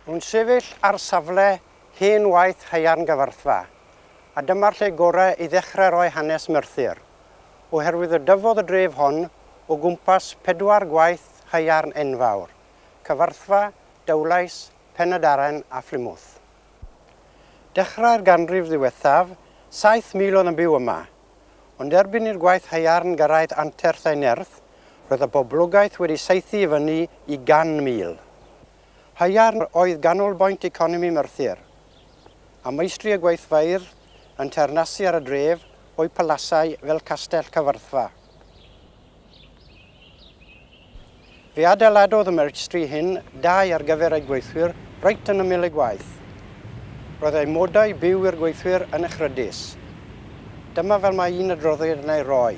Rwy'n sefyll ar safle hen waith haearn Gyfarthfa, a dyma'r lle gorau i ddechrau rhoi hanes Merthyr, oherwydd y dyfodd y dref hon o gwmpas pedwar gwaith haearn enfawr, Cyfarthfa, Dowlais, Pen-y-darren a Phlymouth. Dechrau'r ganrif ddiwethaf, 7,000 oedd yn byw yma, ond erbyn i'r gwaith haearn gyrraedd anterth ei nerth, roedd y boblogaeth wedi saethu i fyny i 100,000. Haearn oedd ganolbwynt economi Merthyr, a meistri y gweithfeydd yn teyrnasu ar y dref o'u palasau fel Castell Cyfarthfa. Fe adeiladodd y meistri hyn dai ar gyfer eu gweithwyr reit yn ymyl eu gwaith. Roedd eu modau byw i'r gweithwyr yn echrydus. Dyma fel mae un adroddiad yn ei roi.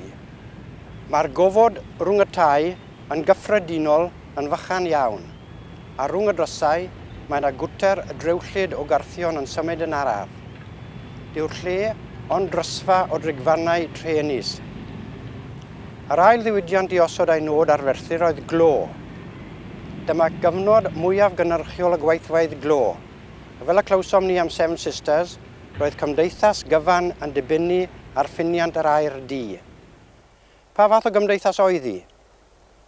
Mae'r gofod rhwng y tai yn gyffredinol yn fychan iawn, a rhwng y drysau mae 'na gwter drewllyd o garthion yn symud yn araf. Dyw'r lle ond drysfa o drigfannau truenus. Yr ail ddiwydiant i osod ei nod ar Ferthyr oedd glo. Dyma gyfnod mwyaf gynhyrchiol y gweithfeydd glo, a fel y clywsom ni am Seven Sisters, roedd cymdeithas gyfan yn dibynnu ar ffyniant yr aur du. Pa fath o gymdeithas oedd hi?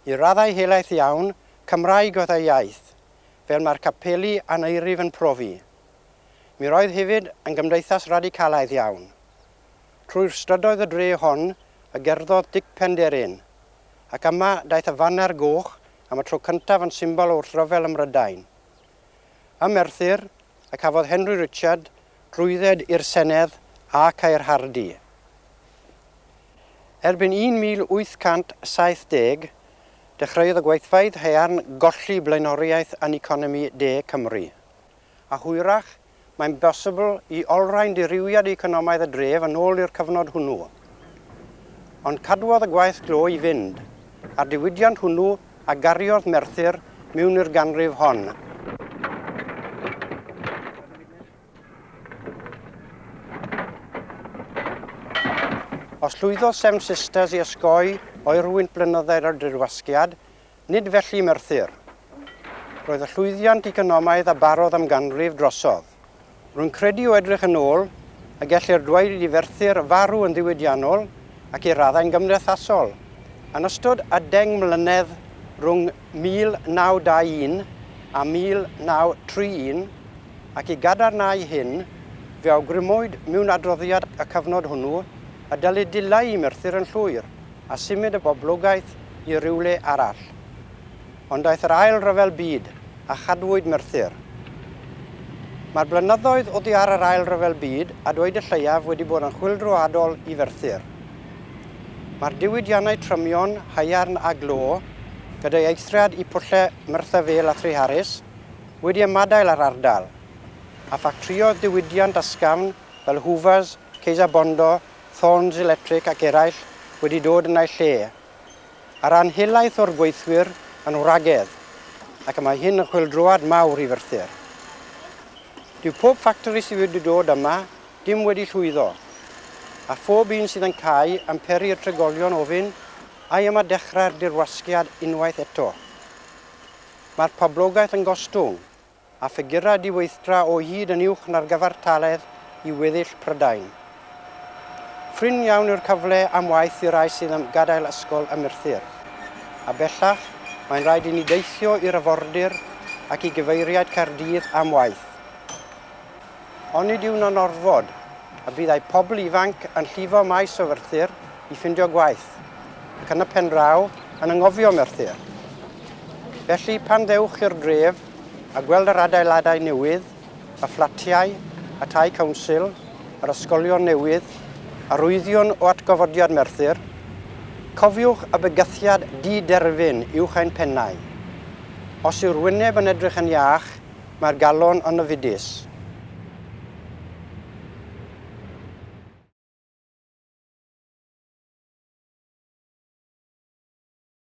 I raddau helaeth iawn, Cymraeg oedd ei iaith, fel mae'r capeli aneirif yn profi. Mi roedd hefyd yn gymdeithas radicalaidd iawn. Trwy'r strydoedd y dre hon y gerddodd Dic Penderyn, ac yma daeth y faner goch am y tro cyntaf yn symbol o wrthryfel ym Mhrydain. Ym Merthyr y cafodd Henry Richard drwydded i'r Senedd a Caerharddu. Erbyn 1870, dechreuodd y gweithfeydd haearn golli blaenoriaeth yn economi De Cymru. A hwyrach, mae'n bosibl i olrhain dirywiad economaidd y dref yn ôl i'r cyfnod hwnnw. Ond cadwodd y gwaith glo i fynd, a'r diwydiant hwnnw a gariodd Merthyr mewn i'r ganrif hon. Os llwyddodd Seven Sisters i osgoi oerwynt blynyddoedd yr dirwasgiad, nid felly Merthyr. Roedd y llwyddiant economaidd a barodd am ganrif drosodd. Rwy'n credu o edrych yn ôl y gellir dweud i Ferthyr farw yn ddiwydiannol ac i raddau'n gymdeithasol yn ystod y 10 mlynedd rhwng 1921 a 1931, Ac i gadarnhau hyn, fe awgrymwyd mewn adroddiad y cyfnod hwnnw y dylid dileu Merthyr yn llwyr a symud y boblogaeth i rywle arall. Ond daeth yr Ail Ryfel Byd a chadwyd Merthyr. Mae'r blynyddoedd oddi ar yr Ail Ryfel Byd, a dweud y lleiaf, wedi bod yn chwyldroadol i Ferthyr. Mae'r diwydiannau trymion, haearn a glo, gyda'i eithriad i pwllau Merthyr Vale a Threharris, wedi ymadael â'r ardal, a ffactrïoedd diwydiant ysgafn fel Hoovers, Kaiser Bondo, Thorns Electric ac eraill wedi dod yn eu lle, a rhan helaeth o'r gweithwyr yn wragedd, ac y mae hyn yn chwyldroad mawr i Ferthyr. Dyw pob ffactori sydd wedi dod yma dim wedi llwyddo, a phob un sydd yn cau yn peri i'r trigolion ofyn, ai yma dechrau'r dirwasgiad unwaith eto? Mae'r poblogaeth yn gostwng, a ffigurau diweithdra o hyd yn uwch na'r gyfartaledd i weddill Prydain. Phrin iawn yw'r cyfle am waith i rai sydd am gadael ysgol ym Merthyr. A bellach, mae'n rhaid i ni deithio i'r afordir ac i gyfeiriad Caerdydd am waith. Onid yw'n anorfod y byddai pobl ifanc yn llifo maes o Ferthyr i ffindio gwaith, ac yn y pendraw yn anghofio Merthyr? Felly, pan ddewch i'r dref a gweld yr adeiladau newydd, y fflatiau, y tai council, yr ysgolion newydd, arwyddion o atgyfodiad Merthyr, cofiwch y bygythiad di-derfyn uwch ein pennau. Os yw'r wyneb yn edrych yn iach, mae'r galon yn ofidus.